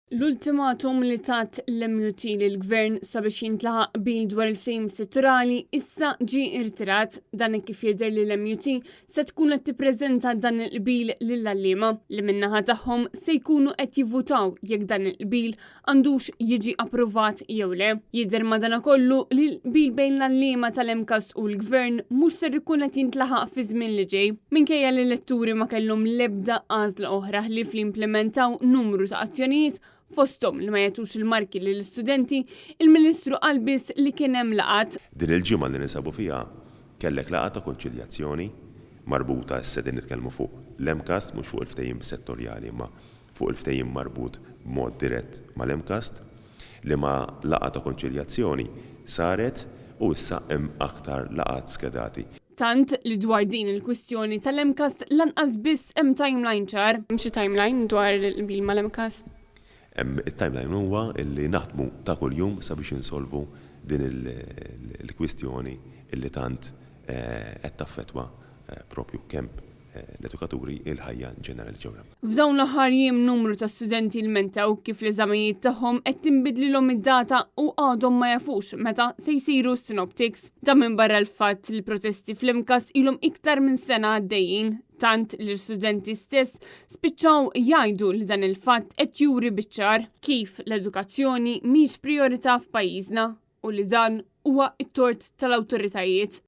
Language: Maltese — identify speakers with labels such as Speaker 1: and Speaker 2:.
Speaker 1: L-ultimatum li tat l-MUT lill-Gvern sabiex jintlaħaq qbil dwar il-ftehim settorali issa ġie irtirat. Dan hekk kif jidher li l-MUT se tkun qed tippreżenta dan il-qbil lill-għalliema li min-naħa tagħhom se jkunu qed jivvutaw jekk dan il-qbil għandux jiġi approvat jew le. Jidher madanakollu li l-qbil bejn l-għalliema tal-MCAST u l-Gvern mhux ser ikun qed jintlaħaq fiż-żmien li ġej. Minkejja li l-letturi ma kellhom l-ebda għażla oħra ħlief li jimplementaw numru ta' azzjonijiet fosthom li ma jagħtux il-marki lill-istudenti, il-Ministru qal biss li kien hemm laqgħat.
Speaker 2: Din il-ġimgħa li ninsabu fiha kellek laqgħa ta' konċiljazzjoni marbuta, issa qegħdin nitkellmu fuq l-MCAST mhux fuq il-ftehim settorjali imma fuq il-ftehim marbut b'mod dirett mal-MCAST, liema laqgħa ta' konċiljazzjoni saret u issa hemm aktar laqgħat skedati.
Speaker 1: Tant li dwar din il-kwistjoni tal-MCAST lanqas biss hemm timeline ċar. Hemm xi timeline dwar il-qbil mal-MCAST?
Speaker 2: It-timeline huwa li naħdmu ta' kuljum sabiex insolvu din il-kwistjoni li tant qed taffettwa propju kemm l-edukaturi il-ħajja ġenerali ġewwa.
Speaker 1: F'dawn l-aħħar jiem numru ta' studenti lmentaw kif l-eżamijiet tagħhom qed tinbidlilhom id-data u għadhom ma jafux meta se jsiru s-synoptics. Dan minbarra l-fatt li l-protesti fl-MCAST ilhom iktar minn sena għaddejjin, tant li l-studenti stess spiċċaw jgħidu li dan il-fatt qed juri biċ-ċar kif l-edukazzjoni mhix prijorità f'pajjiżna u li dan huwa t-tort tal-awtoritajiet.